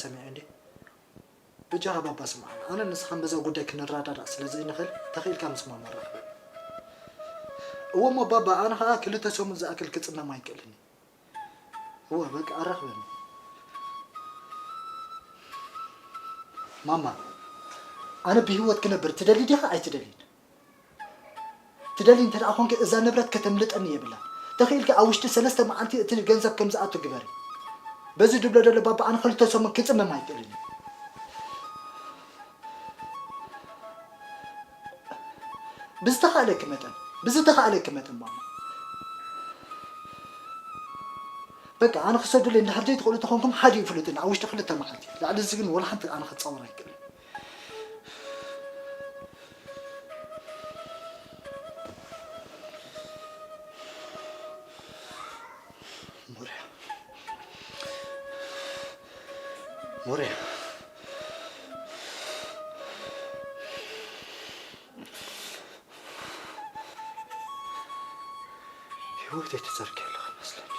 ሰሚዐ እንዴ? በጃኻ ባባ ስምዓኒ፣ ኣነ ንስኻን በዛ ጉዳይ ክንረዳዳእ ስለ ዘይንኽእል፣ ተኽኢልካ ምስ ማማ ራኸበኒ። እወ እሞ ባባ፣ ኣነ ኸኣ ክልተ ሰሙን ዝኣክል ክጽመም ኣይክእልን እየ። እወ በቃ ኣራኽበኒ። ማማ፣ ኣነ ብህይወት ክነብር ትደሊ ዲኻ ኣይትደልይን? ትደሊ እንተ ደኣ ኾንኪ፣ እዛ ንብረት ከተምልጠኒ የብላን። ተኽኢልኪ ኣብ ውሽጢ ሰለስተ መዓልቲ እቲ ገንዘብ ከም ዝኣቱ ግበሪ። በዚ ድብሎ ደሎ ባባ፣ ኣነ ክልተ ሰሙን ክጽመም ኣይክእልን እየ። ብዝተኻእለኪ መጠን፣ ብዝተኻእለኪ መጠን ማማ። በቃ፣ ኣነ ክሰዱለይ እንድሕር ዘይትኽእሉ ተኾንኩም፣ ሓዲኡ ፍሉጥኒ ኣብ ውሽጢ ክልተ መዓልቲ። ልዕሊ እዚ ግን ወላ ሓንቲ ኣነ ክጻወር ኣይክእልን። ሞርያ። ሞርያ። ህይወተይ ተዘርግሐ ኣለኹ ይመስለኒ።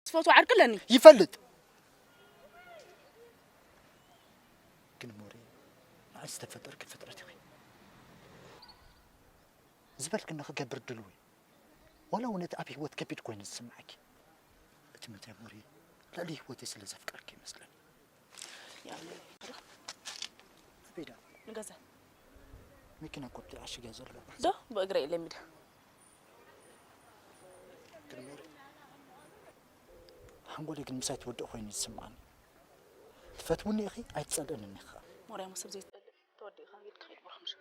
ዝፈትዎ ዓርቂ ኣለኒ። ይፈልጥ። ግን ሞሪ፣ ንዓይ ዝተፈጠርኪ ፍጥረት ኢኺ። ዝበልክኒ ክገብር ድልው እየ። ዋላ እውን እቲ ኣብ ህይወት ከቢድ ኮይኑ ዝስምዓኪ፣ እቲ መትረብ ሞሪ ልዕሊ ህይወተይ ስለ ዘፍቀርኪ ይመስለኒ። ኣበይ ደኣ? ንገዛ። መኪና እኮ ኣብቲ ዓሽገ ዘሎ። ዶ ብእግረ እየ ለሚደ። ግን ሞሪ፣ ሓንጎለይ ግን ምሳይ ትወድእ ኮይኑ ዝስምዓኒ። ትፈትውኒ ኢኺ ኣይትጸልእንን ኢኺ። ሞርያም፣ ሰብ ዘይትጸልእ ተወዲእካ ኢልካ ከይድ ብርሃን ምሸት።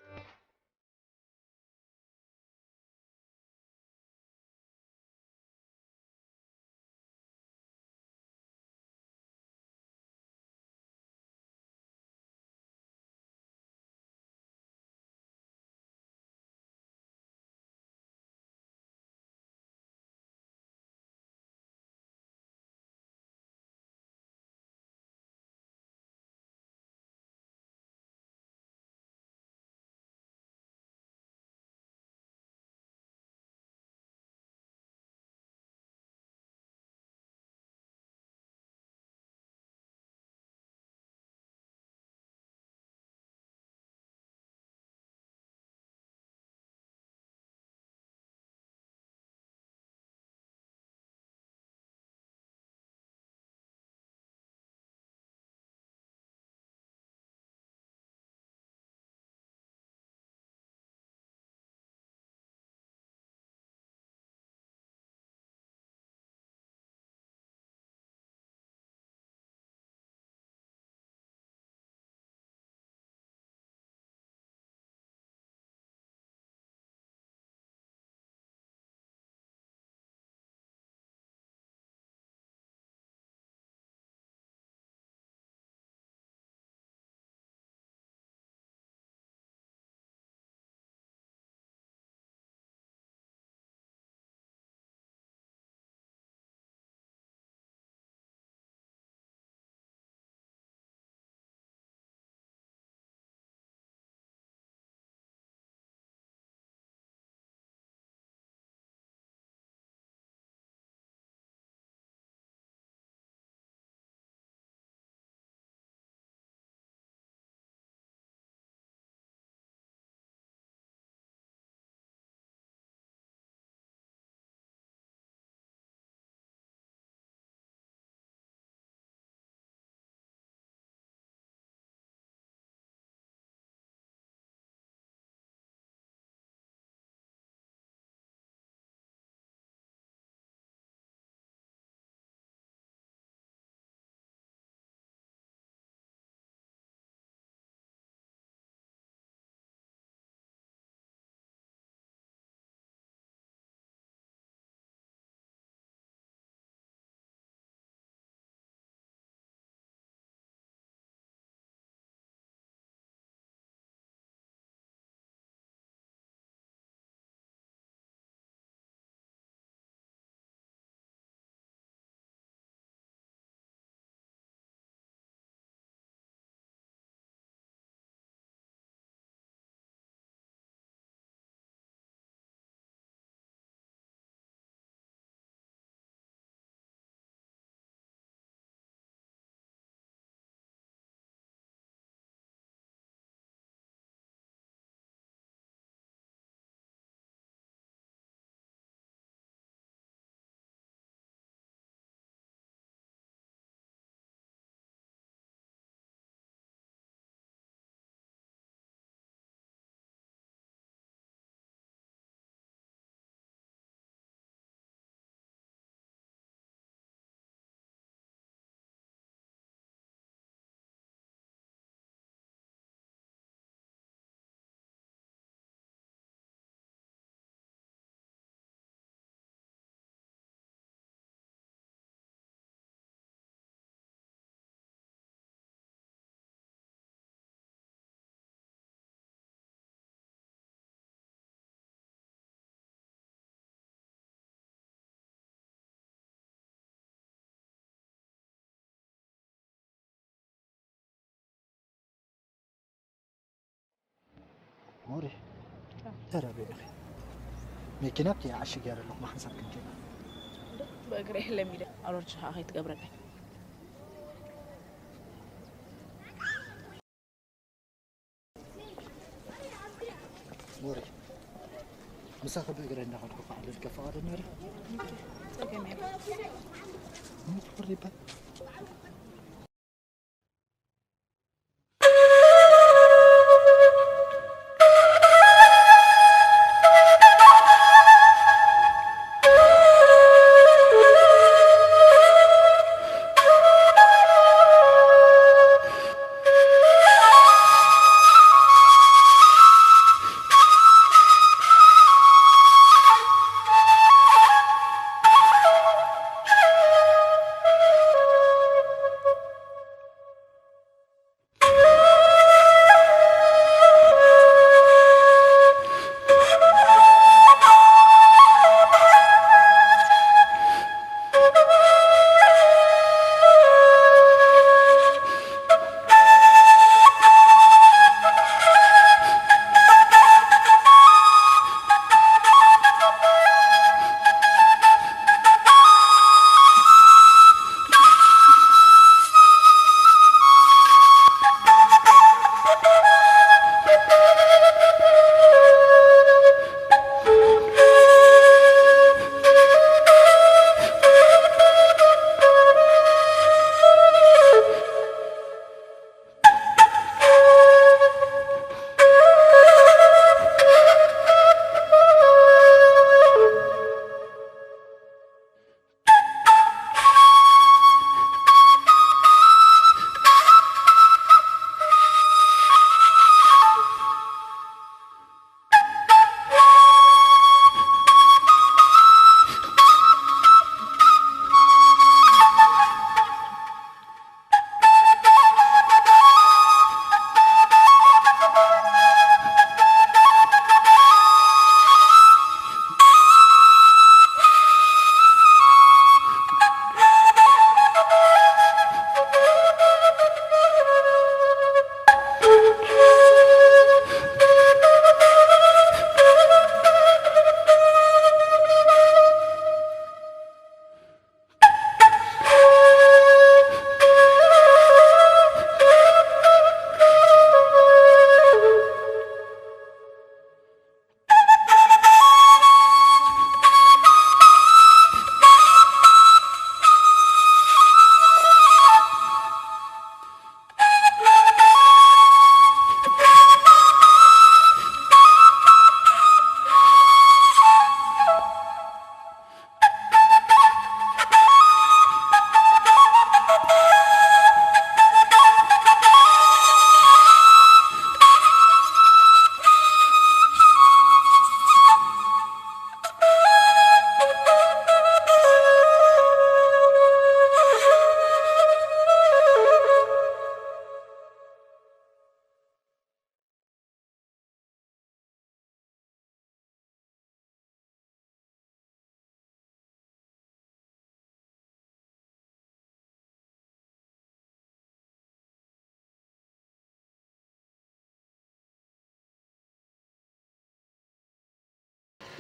ሞሪ፣ ተረብኒ። መኪና ኣብቲ ዓሽግ ያለ ኣለኹ፣ ማሕንሳብ ክንከይድ። ብእግሪ የለን ኢለ ኣሮርች ኸዓ ከይትገብረለይ። ሞሪ፣ ምሳኺ ብእግረ እንዳኸድኩ ክዓልል ከፈቓደና ዶ? ጸገም የለን። ምን ትኹር ይባል?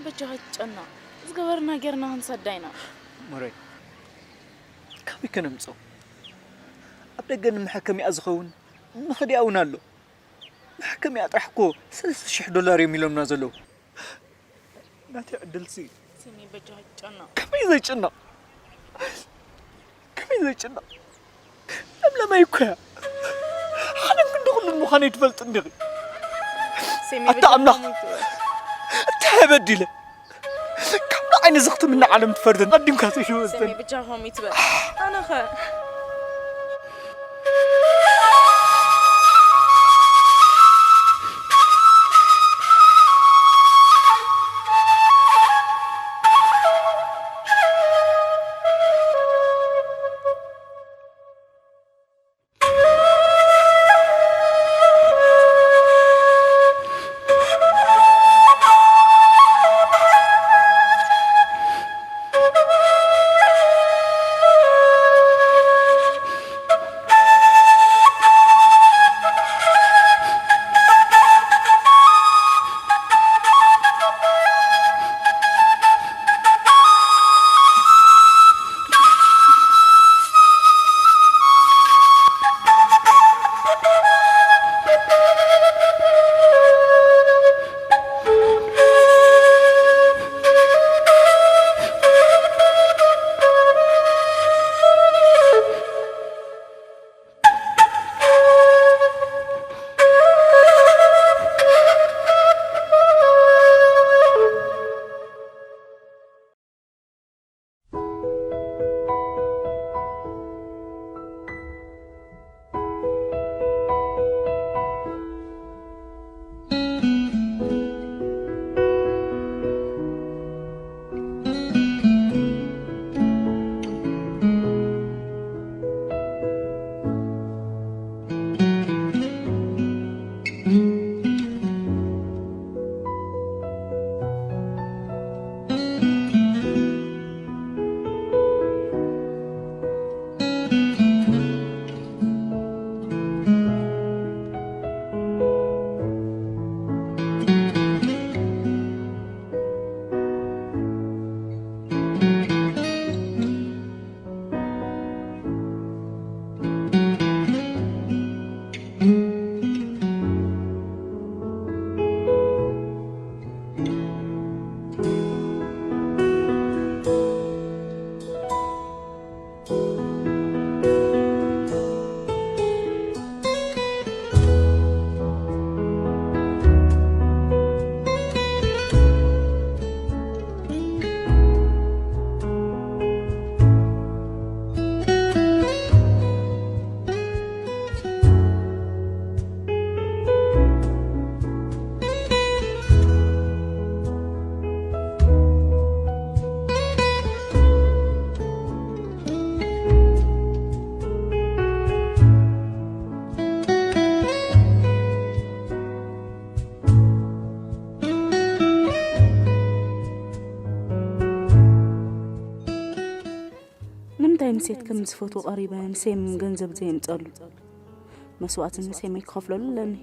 በጃኻ ኣይትጨነቕ። ዝገበርና ጌርና ክንሰዳ ኢና። ሞረይ፣ ካበይ ከነምጽኦ? ኣብ ደገ ንመሐከሚኣ ዝኸውን መኸዲኣ እውን ኣሎ። መሐከሚኣ ጥራሕ እኮ ሰለስተ ሽሕ ዶላር እዮም ኢሎምና ዘለዉ። ናተይ ዕድልሲ ሲሚ፣ በጃኻ ኣይትጨነቕ። ከመይ ዘይጭነቕ? ከመይ ዘይጭነቕ? ለምለመይ እኮ እያ። ሓደን ክንዲ ኩሉን ምዃነይ ትፈልጥ እንዲኺ? ሲሚ፣ ኣታ በጃኻ ኣምላኽ፣ ከምኡ ኣይትበል። እንታይ እየ በዲለ? ካብ ንዓይ ንዝኽትምኒ ዓለም ትፈርደን። ኣዲምካ ዘይትወስደን። ሲሚ፣ በጃኻ ከምኡ ኣይትበል። ኣነኸ? ሴት ከም ዝፈትዎ ቀሪበ ንሴም ገንዘብ ዘየምጸሉ መስዋእትን ንሴመይ ክኸፍለሉ ኣለኒ።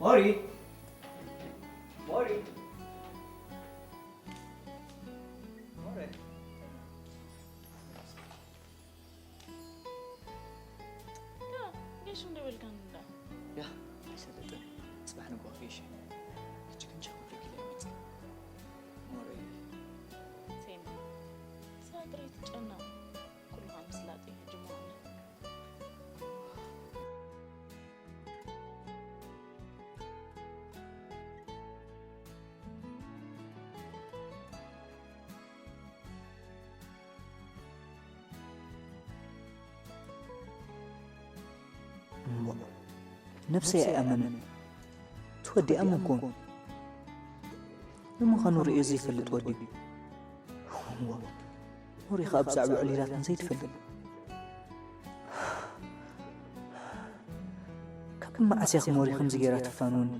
ሞሪ! ሞሪ! ሞሪ! ያ፣ ገሽ እንደ በልካን እንዳ። ያ፣ ኣይሰለጥን። ጽባሕ ንግሆ ገሽ። ሕጂ ግን ቻው ክብለኪ ኢለ ይመጽእ። ሞሪ! ሴም። ሳጥሪ ትጨነቕ። ኩሉ ኸኣ ምስላጥ እዩ ሕጂ ምዃኑ። እምቧእ፣ ነብሰይ ኣይኣመንን። ትወዲኣ እሞ እኮ። ንምዃኑ ርእዮ ዘይፈልጥ ወዲ። እዋ፣ ሞሪ ኸኣ ብዛዕባ ዕሊላትና ዘይትፈልጥ። ካብ መዓስ እያ ሞሪ ከምዚ ገይራ ትፋንወኒ?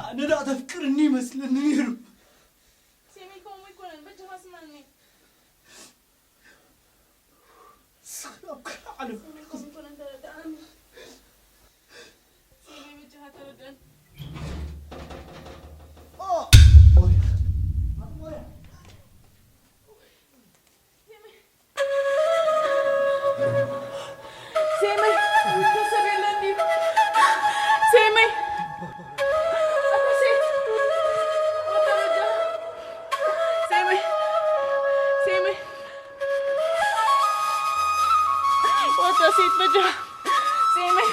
ኣነ ደኣ ተፍቅርኒ ይመስለኒ ነይሩ። ሴመይ፣ ከምኡ ኣይኮነን፣ በጃኻ ስማዕኒ። ንስኺ ኣብ ካልእ ዓለም ሴመይ፣ ከምኡ ኣይኮነን፣ ተረዳእኒ። ሴመይ፣ በጃኻ ተረዳእኒ። ኦ! ሞያ! ሞያ! ሴመይ፣ እኮ ሰብ የለን ድዩ? ሴመይ፣ እኮ ሴት፣ ወታ በጃ። ሴመይ፣ ሴመይ፣ ወታ ሴት በጃ። ሴመይ።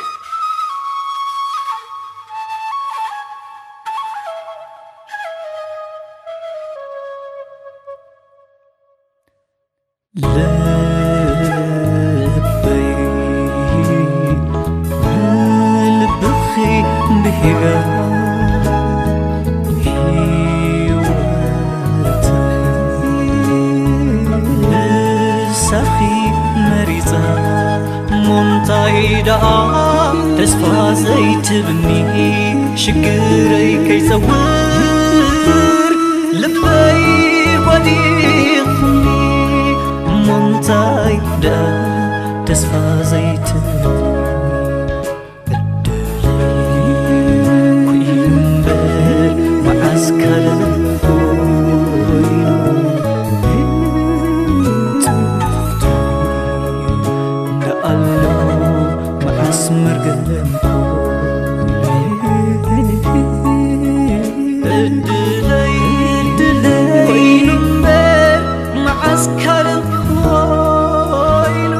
ልበይ ልብኺ ብሂጋ ህይወት ንሳኺ መሪጻ። እሞ እንታይ ደኣ ተስፋ ዘይትብኒ ሽግረይ ከይጸውር ልበይ ወዲቕኒ። እሞ እንታይ ደኣ ተስፋ ዘይትብኒ እድለይ ኮይኑ እምበር መዓስ ካልእ ኮይኑ ጽድፍቲ ደኣ ኣሎ መዓስ መርገም እድለይ እድለይ ኮይኑ እምበር መዓስ ካልእ ኮይኑ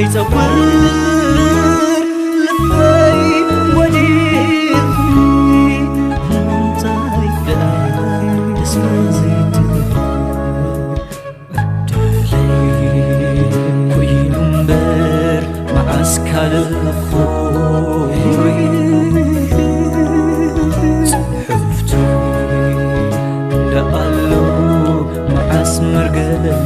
ይጸውር ልበይ ወዲኽኒ፣ ምንታይ ደኣ ተስፋ ዘይትህብ? ዕድለይ ኮይኑ እምበር መዓስ ካልእ ጽሕፍቱ ደኣ ኣሎ መዓስ መርገም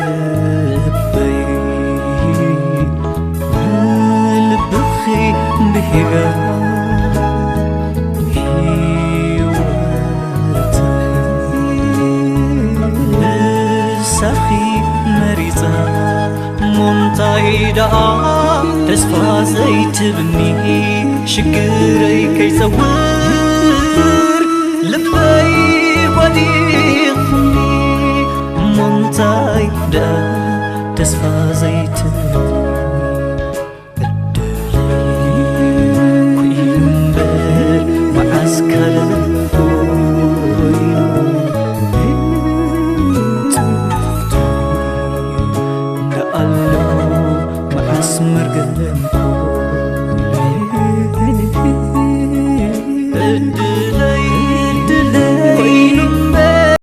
ልበይ ልብኺ ብሂጋ ህይወት ንሳኺ መሪጻ። እሞ እንታይ ደኣ ተስፋ ዘይትብኒ ሽግረይ ከይጸውር ልበይ ወዲኽኒ። እሞ እንታይ ደኣ ተስፋ ዘይትብኒ ዕድለይ ኮይኑ እምበር መዓስ ካልእ ኮይኑ ጽሑፍቱ ደኣ ኣሎ መዓስ መርገም